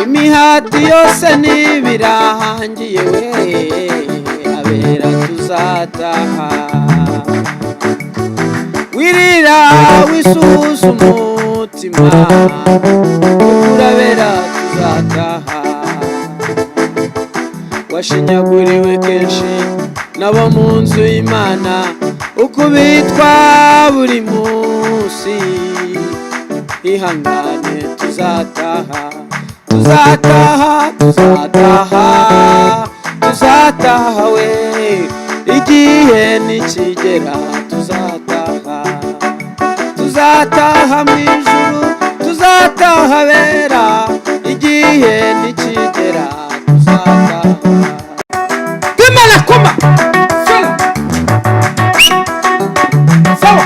Imihati yose ntibirangiye we, abera tuzataha. Wirira wisuhuza umutima, urabera tuzataha. Washinyaguriwe kenshi nabo mu nzu y'Imana, ukubitwa buri munsi, ihangane tuzataha, tuzataha, tuzataha, tuzataha we, igihe nikigera tuzataha, tuzataha mu ijuru, tuzataha bera, igihe nikigera tuzataha. Imana koma sawa sawa.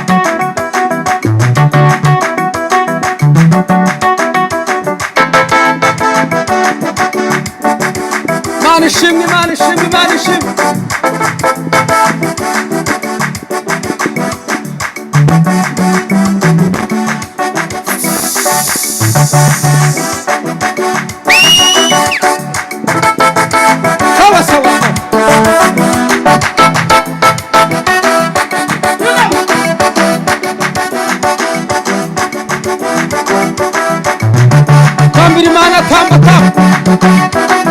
Imana ishimwe, Imana ishimwe, Imana ishimwe. Sawa sawa sawa. Tambira Imana, tamba tamba.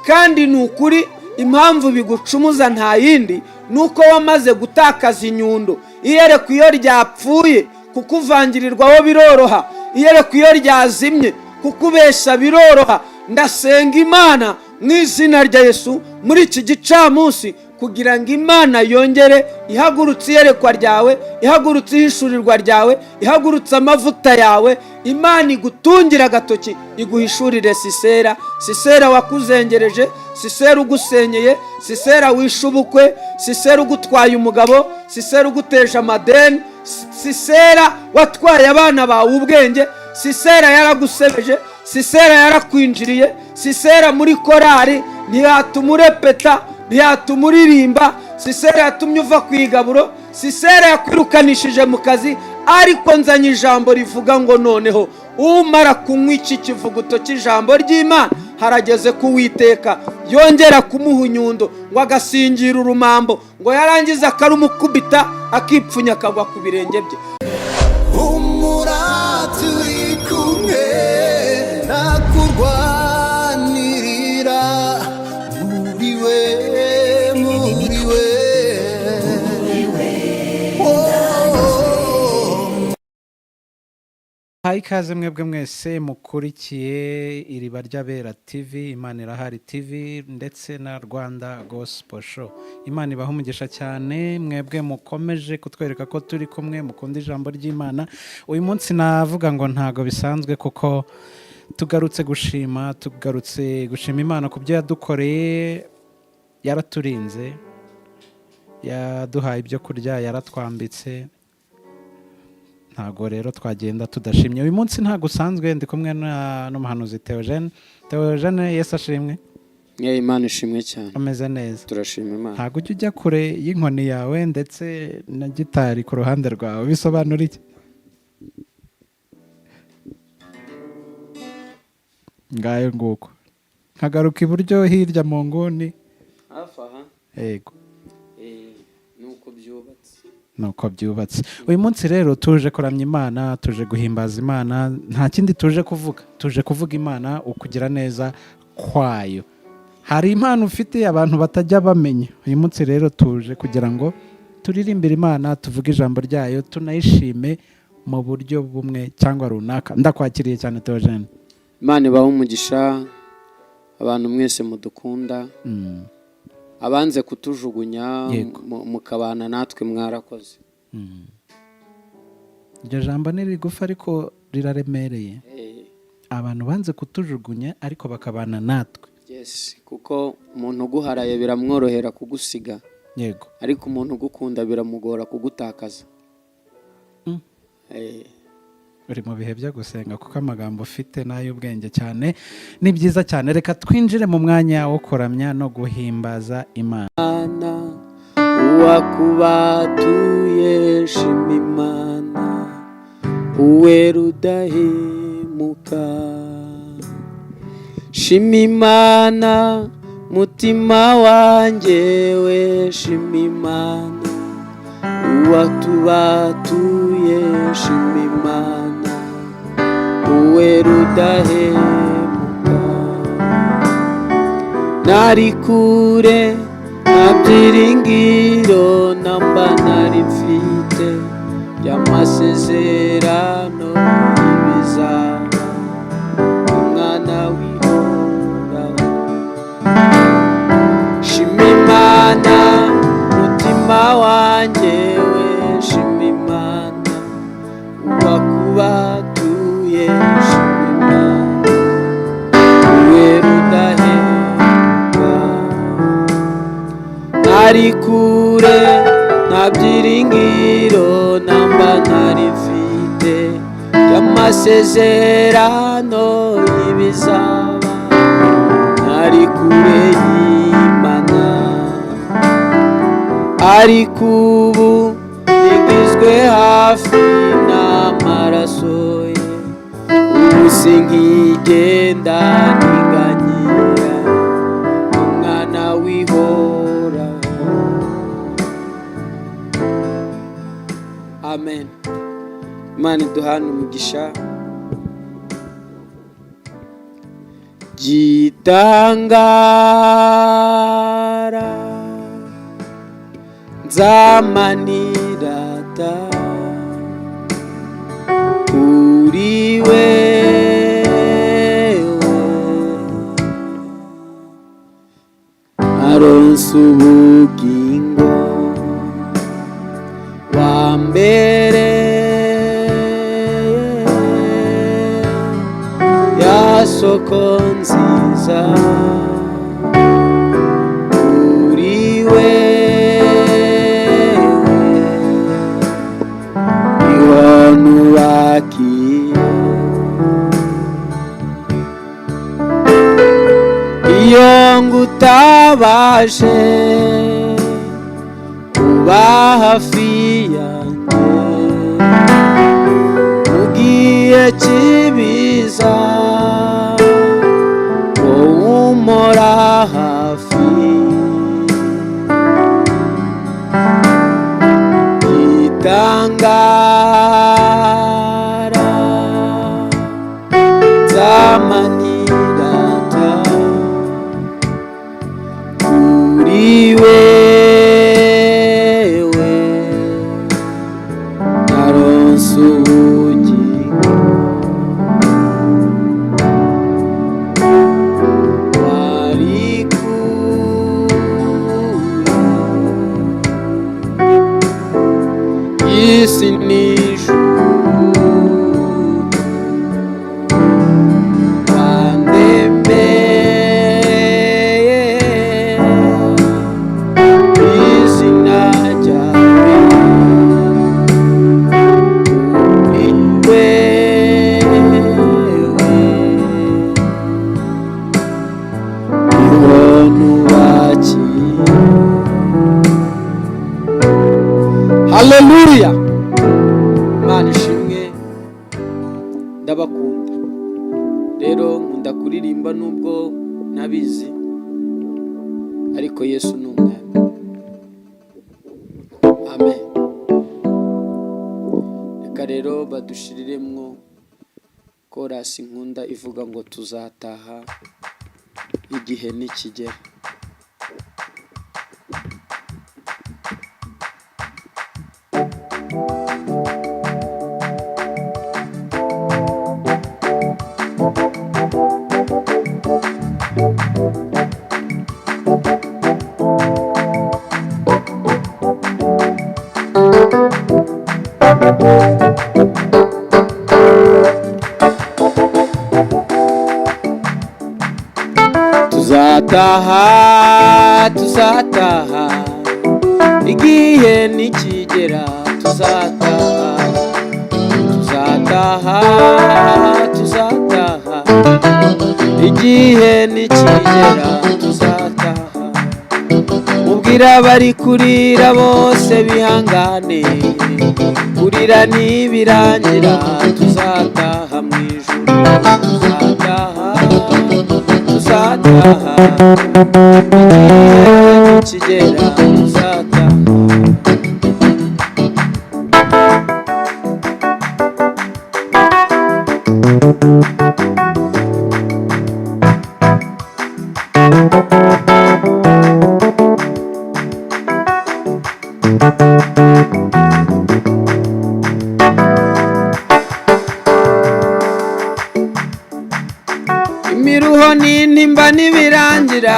Kandi ni ukuri, impamvu bigucumuza nta yindi ni uko wamaze gutakaza inyundo. Iyerekwa iyo ryapfuye, kukuvangirirwaho biroroha. Iyerekwa iyo ryazimye, kukubeshya biroroha. Ndasenga Imana mu izina rya Yesu muri iki gicamunsi, kugira ngo Imana yongere ihagurutse iyerekwa ryawe, ihagurutse ihishurirwa ryawe, ihagurutse amavuta yawe. Imana igutungira agatoki, iguhishurire Sisera, Sisera wakuzengereje, Sisera ugusenyeye, Sisera wishe ubukwe, Sisera ugutwaye umugabo, Sisera uguteje amadeni, Sisera watwaye abana bawe ubwenge, Sisera yaragusebeje, Sisera yarakwinjiriye, Sisera muri korari ntiyatuma urepeta, ntiyatuma uririmba, Sisera yatumye uva ku igaburo, Sisera yakwirukanishije mu kazi. Ariko nzanye ijambo rivuga ngo noneho umara kunywa iki kivuguto cy'ijambo ry'Imana, harageze kuwiteka yongera kumuha inyundo, ngo agasingira urumambo, ngo yarangiza akarumukubita, akipfunya akagwa ku birenge bye. Humura, turi kumwe, nakurwanirira muri we, muri we. Oh. Hayi, ikaze mwebwe mwese mukurikiye Iriba ry'Abera TV, Imana Irahari TV ndetse na Rwanda Gospel Show. Imana ibaha umugisha cyane mwebwe mukomeje kutwereka ko turi kumwe, mukunda ijambo ry'Imana. Uyu munsi navuga ngo ntago bisanzwe, kuko tugarutse gushima Imana ku byo yadukoreye. Yaraturinze, yaduhaye ibyo kurya, yaratwambitse. Ntabwo rero twagenda tudashimye. Uyu munsi ntabwo usanzwe, ndi kumwe n'umuhanuzi Theogene. Theogene, Yesu ashimwe. Mwe, Imana ishimwe cyane. Ameze neza? Turashima Imana. Ntabwo ujya ujya kure y'inkoni yawe ndetse na gitari ku ruhande rwawe, bisobanura iki? Ngayo nguko, nkagaruka iburyo hirya mu nguni. Hafi aha. Yego. Ni uko byubatse. Nuko byubatse. Uyu munsi rero tuje kuramya Imana, tuje guhimbaza Imana, nta kindi tuje kuvuga, tuje kuvuga Imana ukugira neza kwayo. Hari impano ufite abantu batajya bamenya. Uyu munsi rero tuje kugira ngo turirimbire Imana, tuvuge ijambo ryayo, tunayishime mu buryo bumwe cyangwa runaka. Ndakwakiriye cyane, Theogene. Imana ibahe umugisha abantu mwese mudukunda, abanze kutujugunya, mukabana natwe, mwarakoze. Iryo jambo ni rigufi ariko riraremereye. Abantu banze kutujugunya ariko bakabana natwe. Yes, kuko umuntu uguharaye biramworohera kugusiga, ariko umuntu ugukunda biramugora kugutakaza. Uri mu bihe byo gusenga, kuko amagambo ufite n'ay'ubwenge cyane. Ni byiza cyane. Reka twinjire mu mwanya wo kuramya no guhimbaza Imana. Uwakubatuye, shima Imana, uwera udahemuka. Shima Imana, mutima wanjye we, shima Imana, uwatubatuye, shima Imana, uwera udahemuka. Nari kure, nta byiringiro namba nari mfite by'amasezerano y'ibizaba, umwana w'ihoraho. Shima Imana, mutima wanjye we, shima Imana, uwakubatuye, shima Imana, uwera udahemuka. Nari kure, nta byiringiro namba nari mfite by'amasezerano y'ibizaba, nari kure y'Imana, ariko ubu nigizwe hafi n'amaraso ye. Ubu sinkigenda niganyira, umwana w'ihoraho. Amen. Imana iduhane umugisha. Gitangara nzamanirata kuri wewe, aronse ubugingo wa mbere ya soko nziza, kuri wewe niho nubakiye. Iyo ngutabaje, uba hafi yanjye mu gihe cy'ibiza, wowe umpora hafi. Gitangara nzamanirata kuri wewe, naronse ubugingo wari kure y'isi n'ijuru, wandemeye izina ryawe, uri wewe niho nubakiye. Haleluya, Imana ishimwe. Ndabakunda rero, nkunda kuririmba nubwo ntabizi, ariko Yesu ni umwami. Amen. Reka rero badushiriremwo korasi nkunda ivuga ngo tuzataha igihe nikigera. Tuzataha, tuzataha igihe nikigera, tuzataha, tuzataha, tuzataha igihe nikigera, tuzataha. Mu Ubwira abari kurira bose bihangane, kurira nibirangira tuzataha mu ijuru, tuzataha, tuzataha, igihe nikigera tuzataha. Imiruho n'intimba nibirangira,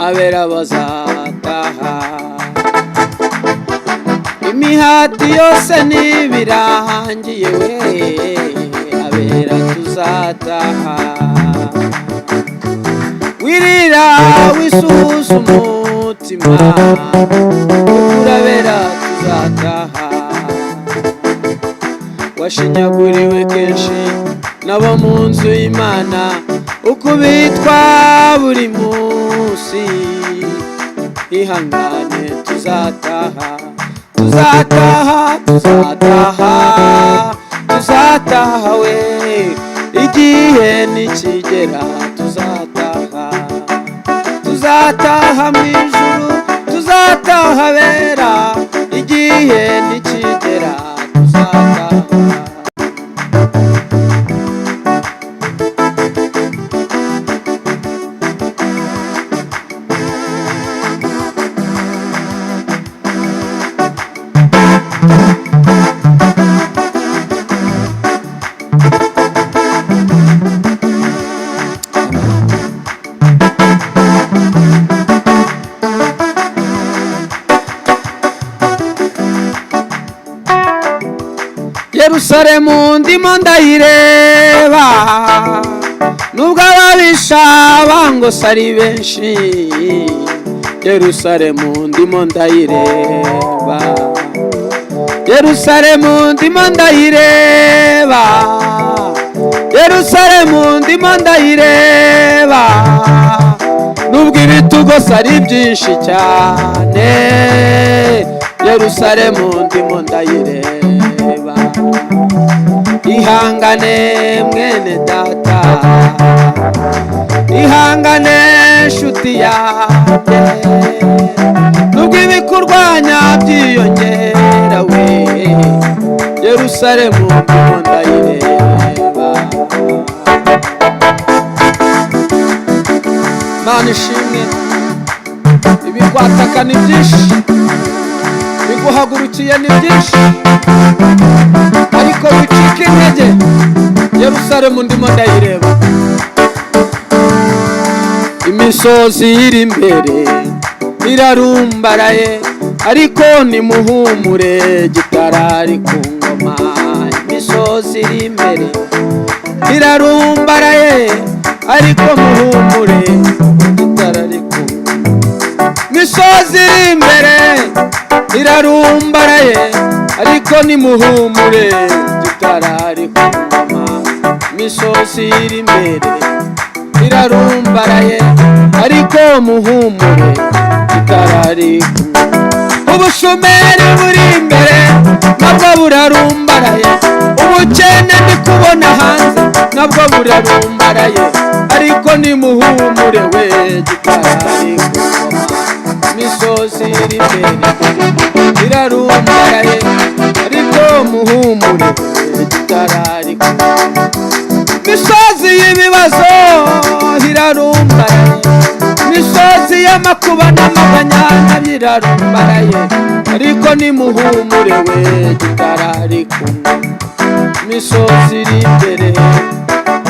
abera bazataha. Imihati yose nibirangiye we, abera tuzataha. Wirira wisuhuza umutima, urabera tuzataha. Washinyaguriwe kenshi nabo mu nzu y'Imana, ukubitwa buri munsi, ihangane tuzataha, tuzataha, tuzataha, tuzataha we, igihe nikigera tuzataha, tuzataha mu ijuru, tuzataha bera, igihe nikigera tuzataha. Yerusalemu ndimo ndayireba, nubwo ababisha bangose ari benshi, Yerusalemu ndimo ndayireba, Yerusalemu ndimo ndayireba, Yerusalemu ndimo ndayireba, nubwo ibitugose ari byinshi cyane, Yerusalemu ndimo ndayireba. Ihangane mwene data, ihangane nshuti yanjye, nubwo ibikurwanya byiyongera we, Yerusalemu ndimo ndayireba. Mana ishimwe, ibikwataka ni byinshi, biguhagurukiye ni byinshi, ariko wicika intege, Yerusalemu ndimo ndayireba. Imisozi iri imbere irarumbaraye, ariko nimuhumure gitarari ku ngoma. Imisozi iri imbere irarumbaraye, ariko muhumure gitarari ku ngoma. Imisozi iri imbere irarumbaraye, ariko nimuhumure gitarari ku ngoma. Imisozi iri imbere irarumbaraye, ariko muhumure gitarari ku ngoma. Ubushomeri buri imbere nabwo burarumbaraye, ubukene ndi kubona hanze nabwo burarumbaraye, ariko nimuhumure we gitarari ku ngoma. Imisozi iri imbere irarumbaraye, ariko muhumure gitarari ku ngoma. Imisozi y'ibibazo irarumbaraye, imisozi y'amakuba n'amaganya nabyo irarumbaraye, ariko nimuhumure we gitarari ku ngoma. Imisozi iri imbere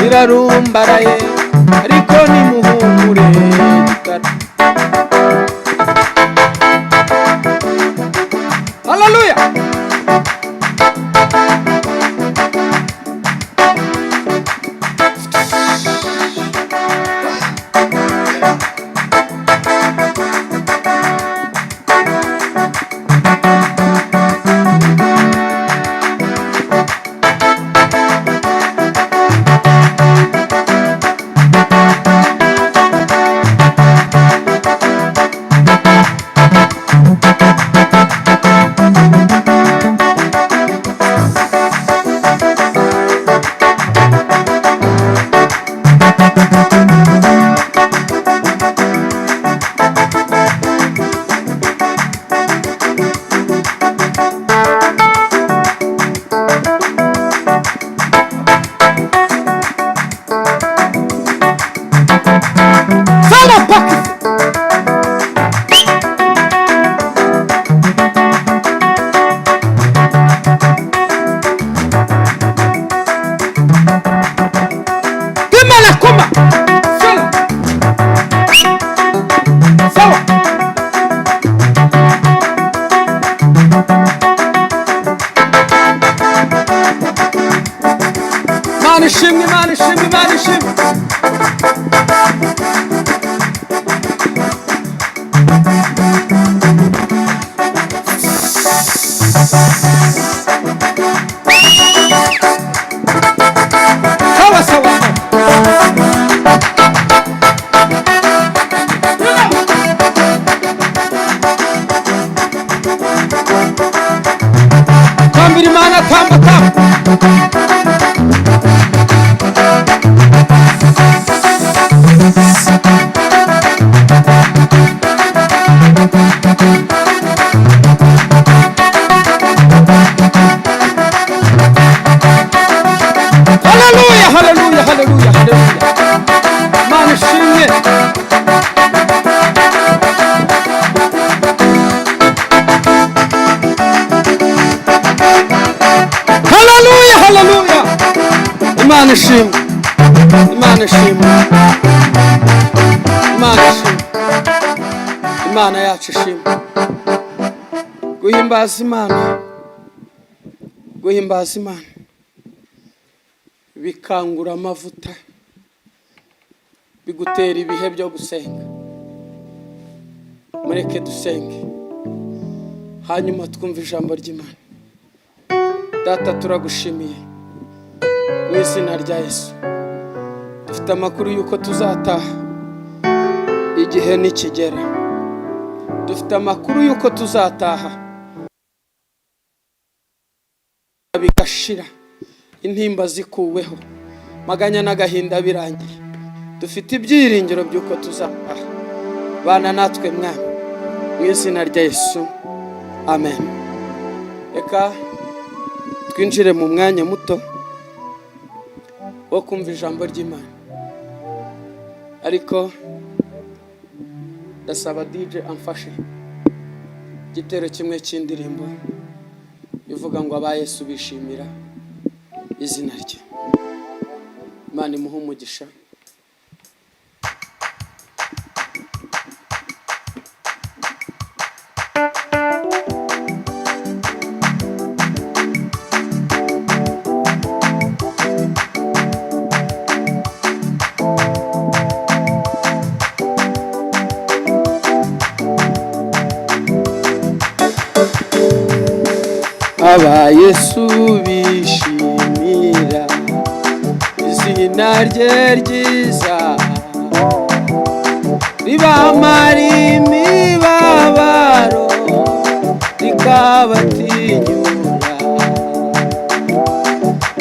irarumbaraye, ariko nimuhumure gitarari. Haleluya! Sawa sawa sawa. Tambira Imana, tamba tamba. Haleluya, haleluya, haleluya, haleluya. Imana ishimwe. Haleluya, haleluya. Imana ishimwe. Imana ishimwe. Imana ishimwe. Imana yacu ishimwe. Guhimbaza Imana. Guhimbaza Imana. Bikangura amavuta, bigutera ibihe byo gusenga. Mureke dusenge, hanyuma twumve ijambo ry'Imana. Data, turagushimiye mu izina rya Yesu. Dufite amakuru y'uko tuzataha igihe nikigera. Dufite amakuru y'uko tuzataha bigashira, intimba zikuweho, maganya n'agahinda birangiye. Dufite ibyiringiro by'uko tuzataha. Bana natwe, Mwami, mu izina rya Yesu, amen. Reka twinjire mu mwanya muto wo kumva ijambo ry'Imana, ariko ndasaba DJ amfashe igitero kimwe cy'indirimbo ivuga ngo aba Yesu bishimira izina rye. Imana imuhe umugisha. Aba Yesu bishimira izina rye ryiza, ribamara imibabaro, rikabatinyura,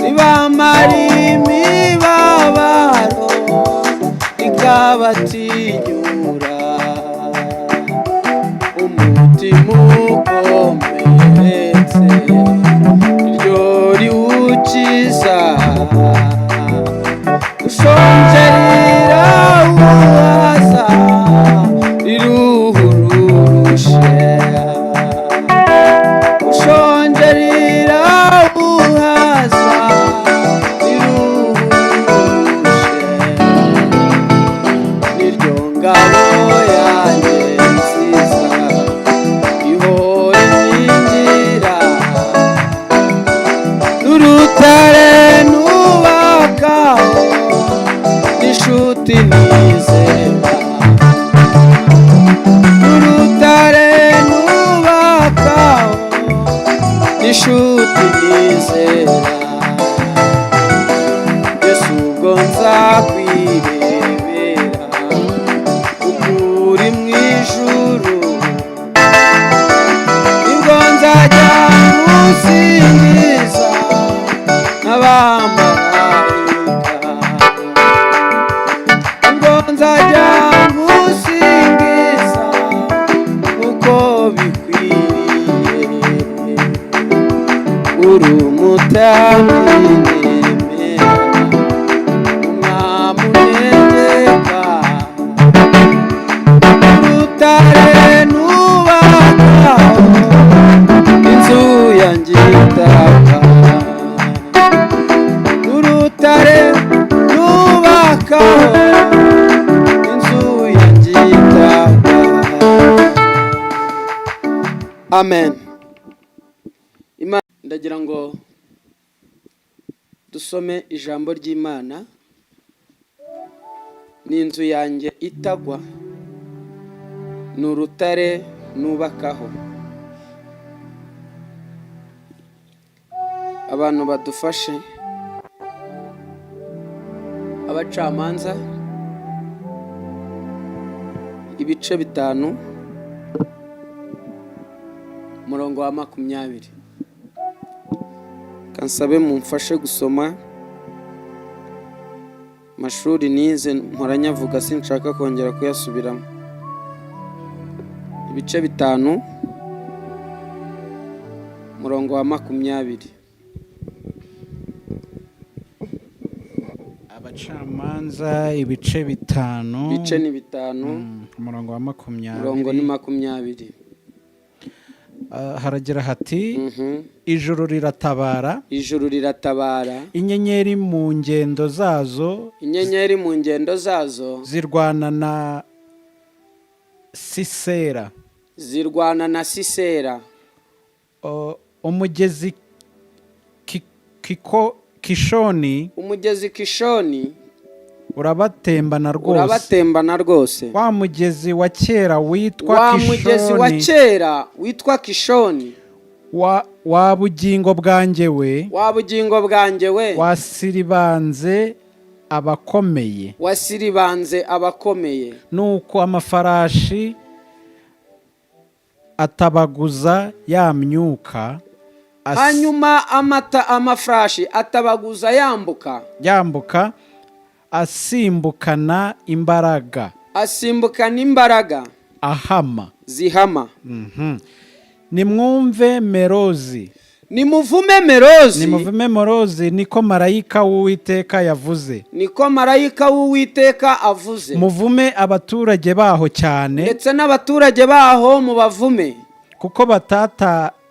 ribamara imibabaro, rikabatinyura. Umutima ukomeretse iryo riwukiza, ushonje rirawuhaza, riruhurushe. Ushonje rirawuhaza, riruhurushe. Niryo ngabo yanjye nziza ihora inkingira, n'urutare nubakaho, n'inshuti nizera. N'urutare nubakaho, n'inshuti nizera. Yesu, ubwo nzakwirebera ukuri mu ijuru, nibwo nzajya musingiza nk'abamarayika, nibwo nzajya musingiza uko bikwiriye. Uri umutambyi nemera, umwami untegeka, urutare nubakaho, inzu yanjye itaka. Urutare nubakaho, inzu yanjye itaka. Amen. Imana, ndagira ngo dusome ijambo ry'Imana. Ni inzu yanjye itagwa. Ni urutare nubakaho. Abantu badufashe. Abacamanza ibice 5, umurongo wa 20. Kansabe mumfashe gusoma. Amashuri nize mporanyavuga, sinshaka kongera kuyasubiramo. Ibice 5, umurongo wa 20. Abacamanza ibice 5. Ibice ni 5. Umurongo wa 20. Umurongo ni 20. Haragira hati: ijuru riratabara, Ijuru riratabara, inyenyeri mu ngendo zazo, inyenyeri mu ngendo zazo, zirwana na Sisera, zirwana na Sisera. Umugezi Kishoni, Umugezi Kishoni, urabatembana rwose, urabatembana rwose, wa mugezi wa kera witwa wa mugezi wa Kishoni, kera witwa Kishoni, wa bugingo bwanjye we, wa bugingo bwanjye we, wasiribanze abakomeye, wasiribanze abakomeye. Nuko amafarashi atabaguza ya myuka Hanyuma amata amafarashi atabaguza yambuka, yambuka asimbukana imbaraga, asimbukana imbaraga ahama zihama. Nimwumve Merozi, Nimuvume Merozi, nimuvume Merozi, niko marayika w'Uwiteka yavuze, niko marayika w'Uwiteka avuze, muvume abaturage baho cyane, ndetse n'abaturage baho mubavume, kuko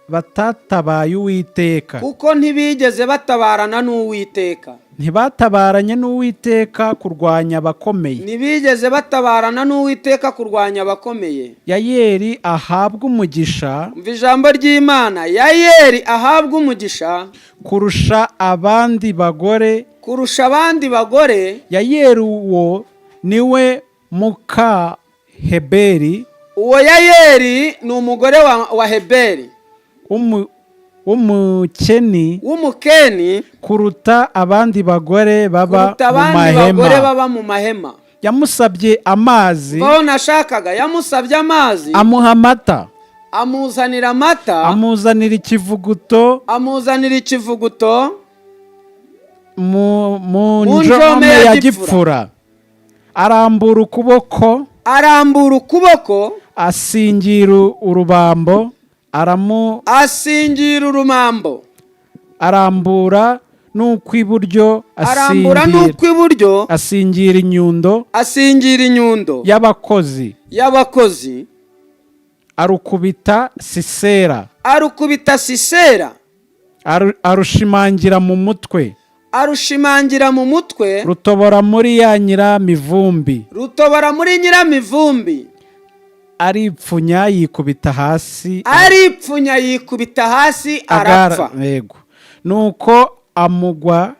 batatabaye Uwiteka, kuko ntibigeze batabarana n'Uwiteka, ntibatabaranye n'Uwiteka kurwanya abakomeye. Ntibigeze batabarana n'Uwiteka kurwanya abakomeye. Yayeli ahabwe umugisha, Umva ijambo ry'Imana: Yayeli ahabwe umugisha, kurusha abandi bagore, kurusha abandi bagore. Yayeli uwo niwe muka Heberi, Uwo Yayeli ni umugore wa Heberi, w'Umukeni, w'Umukeni, kuruta abandi bagore baba kuruta mu abandi bagore mahema. baba mu mahema. Yamusabye amazi, Aho nashakaga, yamusabye amazi, amuha amata, amuzanira amata, amuzanira ikivuguto, amuzanira ikivuguto mu mu njome njome ya ya gipfura. Arambura ukuboko, Arambura ukuboko, asingira urubambo, asingira urumambo, arambura n'ukw'iburyo, arambura asingira n'ukw'iburyo, asingira inyundo asingira inyundo y'abakozi, y'abakozi, arukubita Sisera, arukubita Sisera, arushimangira mu mutwe, arushimangira mu mutwe, rutobora muri ya nyiramivumbi, rutobora muri nyiramivumbi, aripfunya yikubita hasi, aripfunya yikubita hasi arapfa. Yego, nuko amugwa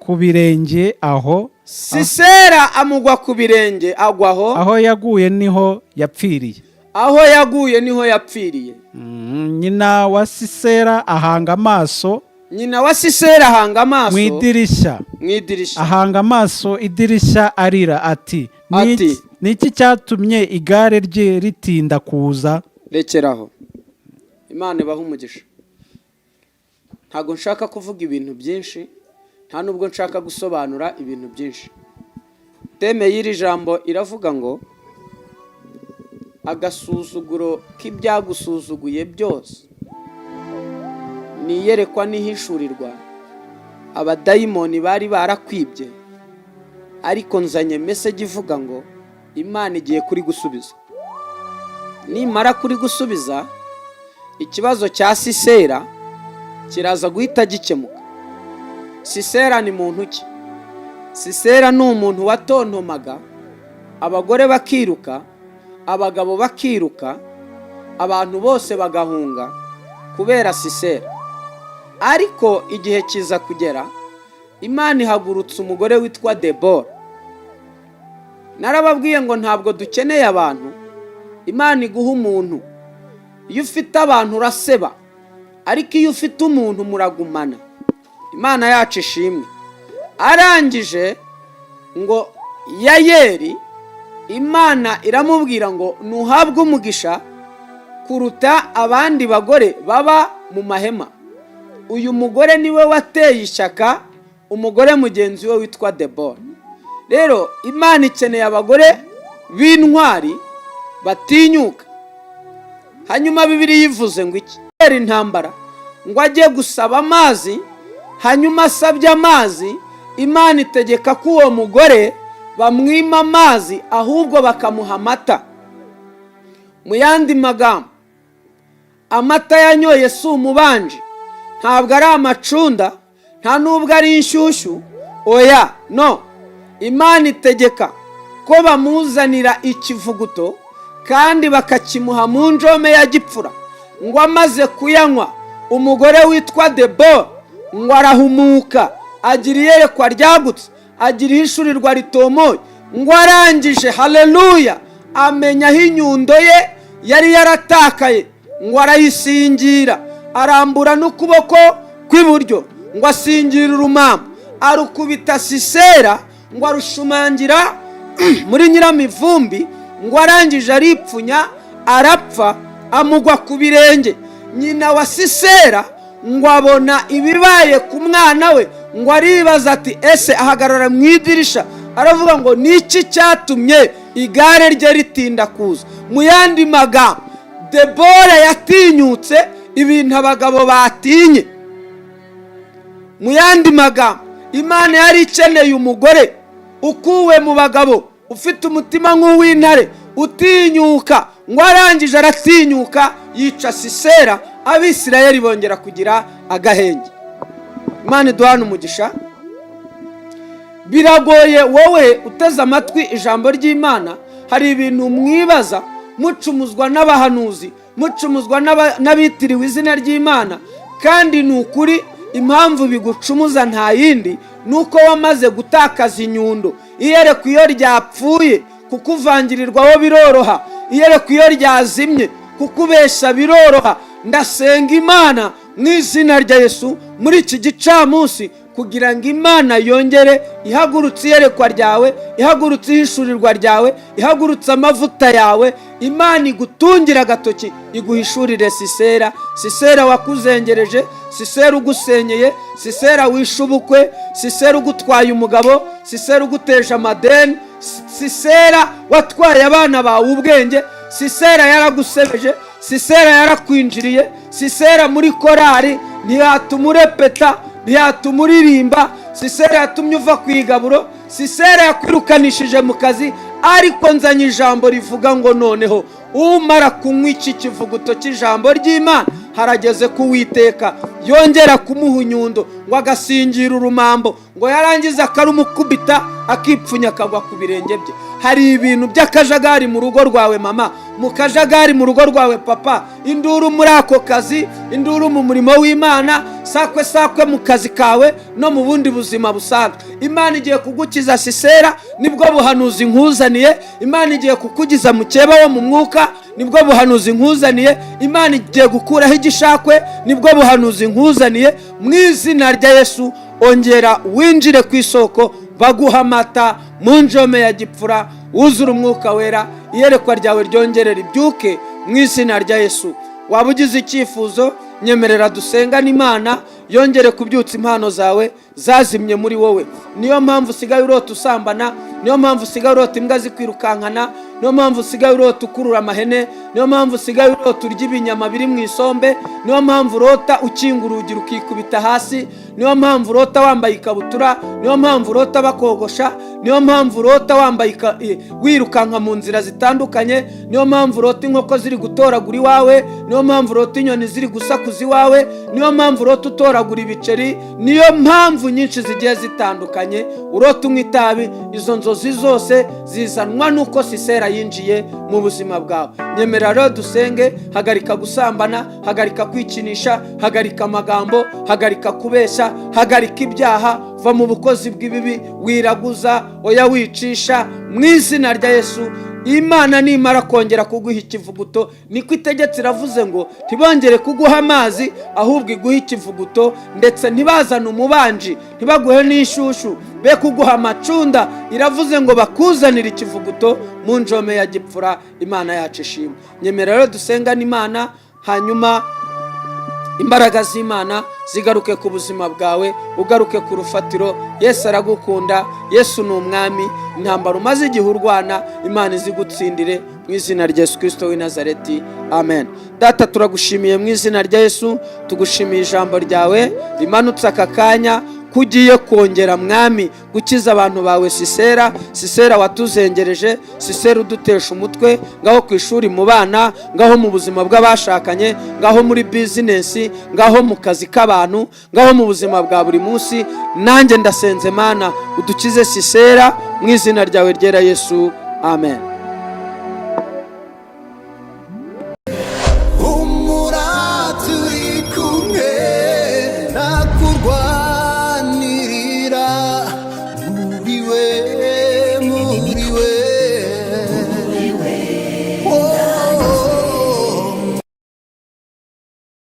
ku birenge aho, Sisera amugwa ku birenge agwa aho, aho yaguye niho yapfiriye. Aho yaguye niho yapfiriye. Nyina wa Sisera ahanga amaso, Nyina wa Sisera ahanga amaso mu idirishya, mu idirishya, ahanga amaso idirishya arira ati: Ati: "Ni iki cyatumye igare rye ritinda kuza?" Rekeraho, Imana ibahe umugisha. Ntabwo nshaka kuvuga ibintu byinshi, nta nubwo nshaka gusobanura ibintu byinshi. Thème y'iri jambo iravuga ngo: agasuzuguro k'ibyagusuzuguye byose ni iyerekwa n'ihishurirwa. Abadayimoni bari barakwibye, ariko nzanye message ivuga ngo Imana igiye kuri gusubiza. Nimara kuri gusubiza, ikibazo cya Sisera kiraza guhita gikemuka. Sisera ni muntu ki? Sisera ni umuntu watontomaga, abagore bakiruka, abagabo bakiruka, abantu bose bagahunga kubera Sisera. Ariko igihe kiza kugera, Imana ihagurutsa umugore witwa Debora. Narababwiye ngo ntabwo dukeneye abantu. Imana iguha umuntu. Iyo ufite abantu uraseba, ariko iyo ufite umuntu muragumana. Imana yacu ishimwe. Arangije ngo Yayeri, Imana iramubwira ngo: "Ntuhabwe umugisha kuruta abandi bagore baba mu mahema." Uyu mugore niwe wateye ishyaka umugore mugenzi we witwa Debora. Rero Imana ikeneye abagore b'intwari batinyuka. Hanyuma Bibiliya ivuze ngo iki? Intambara, ngo ajye gusaba amazi. Hanyuma asabye amazi, Imana itegeka ko uwo mugore bamwima amazi, ahubwo bakamuha amata. Mu yandi magambo, amata yanyoye si umubanje, ntabwo ari amacunda, nta n'ubwo ari inshyushyu, oya, no. Imana itegeka ko bamuzanira ikivuguto kandi bakakimuha mu njome ya gipfura. Ngo amaze kuyanywa, umugore witwa Debora ngo arahumuka, agira iyerekwa ryagutse, agira ihishurirwa ritomoye. Ngo arangije, haleluya, amenya aho inyundo ye yari yaratakaye, ngo arayisingira, arambura n'ukuboko kw'iburyo, ngo asingira urumambo, arukubita Sisera, ngo arushumangira muri nyiramivumbi. Ngo arangije aripfunya, arapfa, amugwa ku birenge. Nyina wa Sisera ngo abona ibibaye ku mwana we, ngo aribaza ati: "Ese?" Ahagarara mu idirisha, aravuga ngo: "Niki cyatumye igare rye ritinda kuza?" Mu yandi magambo, Debora yatinyutse ibintu abagabo batinye. Mu yandi magambo, Imana yari ikeneye umugore ukuwe mu bagabo, ufite umutima nk'uw'intare, utinyuka. Ngo arangije aratinyuka, yica Sisera, Abisirayeli bongera kugira agahenge. Imana iduhana umugisha. Biragoye wowe uteze amatwi ijambo ry'Imana, hari ibintu mwibaza, mucumuzwa n'abahanuzi, mucumuzwa n'abitiriwe izina ry'Imana. Kandi ni ukuri, impamvu bigucumuza nta yindi, ni uko wamaze gutakaza inyundo. Iyerekwa iyo ryapfuye, kukuvangirirwaho biroroha. Iyerekwa iyo ryazimye, kukubeshya biroroha. Ndasenga Imana mu izina rya Yesu muri iki gicamunsi kugira ngo Imana yongere ihagurutse iyerekwa ryawe, ihagurutse ihishurirwa ryawe, ihagurutse amavuta yawe. Imana igutungira agatoki, iguhishurire Sisera, Sisera wakuzengereje, Sisera ugusenyeye, Sisera wishe ubukwe, Sisera ugutwaye umugabo, Sisera uguteje amadeni, Sisera watwaye abana bawe ubwenge. Sisera yaragusebeje, Sisera yarakwinjiriye, Sisera muri korari ntiyatuma urepeta, ntiyatuma uririmba, Sisera yatumye uva ku igaburo, Sisera yakwirukanishije mu kazi. Ariko nzanye ijambo rivuga ngo noneho umara kunywa iki kivuguto cy'ijambo ry'Imana, harageze ko Uwiteka yongera kumuha inyundo, ngo agasingira urumambo, ngo yarangiza akarumukubita, akipfunya, akagwa ku birenge bye. Hari ibintu by'akajagari mu rugo rwawe mama, mu kajagari mu rugo rwawe papa, induru muri ako kazi, induru mu murimo w'Imana, sakwe sakwe mu kazi kawe no mu bundi buzima busanzwe. Imana igiye kugukiza Sisera, nibwo buhanuzi nkuzaniye. Imana igiye kukugiza mukeba wo mu mwuka, nibwo buhanuzi nkuzaniye. Imana igiye gukuraho igishakwe, nibwo buhanuzi nkuzaniye. Mu izina rya Yesu, ongera winjire ku isoko, baguha amata mu njome ya gipfura, wuzure Umwuka Wera, iyerekwa ryawe ryongere ribyuke mu izina rya Yesu. Waba ugize icyifuzo, nyemerera dusengane, Imana yongere kubyutsa impano zawe zazimye muri wowe. Niyo mpamvu usigaye urota usambana, niyo mpamvu usigaye urota imbwa zikwirukankana, niyo mpamvu usigaye urota ukurura amahene, niyo mpamvu usigaye urota urya ibinyama biri mu isombe, niyo mpamvu urota ukinga urugi rukikubita hasi, niyo mpamvu urota wambaye ikabutura, niyo mpamvu urota bakogosha, niyo mpamvu urota wambaye wirukanka mu nzira zitandukanye, niyo mpamvu urota inkoko ziri gutoragura iwawe, niyo mpamvu urota inyoni ziri gusakuza iwawe, niyo mpamvu urota utoragura ibiceri, niyo mpamvu nyinshi zigiye zitandukanye urota unywa itabi. Izo nzozi zose zizanwa n'uko Sisera yinjiye mu buzima bwawe. Nyemerera rero dusenge. Hagarika gusambana, hagarika kwikinisha, hagarika amagambo, hagarika kubeshya, hagarika ibyaha, va mu bukozi bw'ibibi, wiraguza, oya, wicisha. Mu izina rya Yesu. Imana nimara kongera kuguha ikivuguto, niko itegetse, iravuze ngo ntibongere kuguha amazi, ahubwo iguhe ikivuguto, ndetse ntibazane umubanji, ntibaguhe n'ishushu, be kuguha amacunda. Iravuze ngo bakuzanire ikivuguto mu njome ya gipfura. Imana yacu ishimwe. Nyemera rero dusengane Imana, hanyuma imbaraga z'Imana zigaruke ku buzima bwawe, ugaruke ku rufatiro. Yesu aragukunda, Yesu ni umwami. Intambara umaze igihe urwana, Imana izigutsindire mu izina rya Yesu Kirisito w'i Nazareti, amen. Data, turagushimiye mu izina rya Yesu. Tugushimiye ijambo ryawe rimanutse aka kanya, ko ugiye kongera, Mwami, gukiza abantu bawe Sisera, Sisera watuzengereje, Sisera udutesha umutwe, ngaho ku ishuri mu bana, ngaho mu buzima bw'abashakanye, ngaho muri bizinesi, ngaho mu kazi k'abantu, ngaho mu buzima bwa buri munsi. Nanjye ndasenze, Mana, udukize Sisera mu izina ryawe ryera Yesu, amen.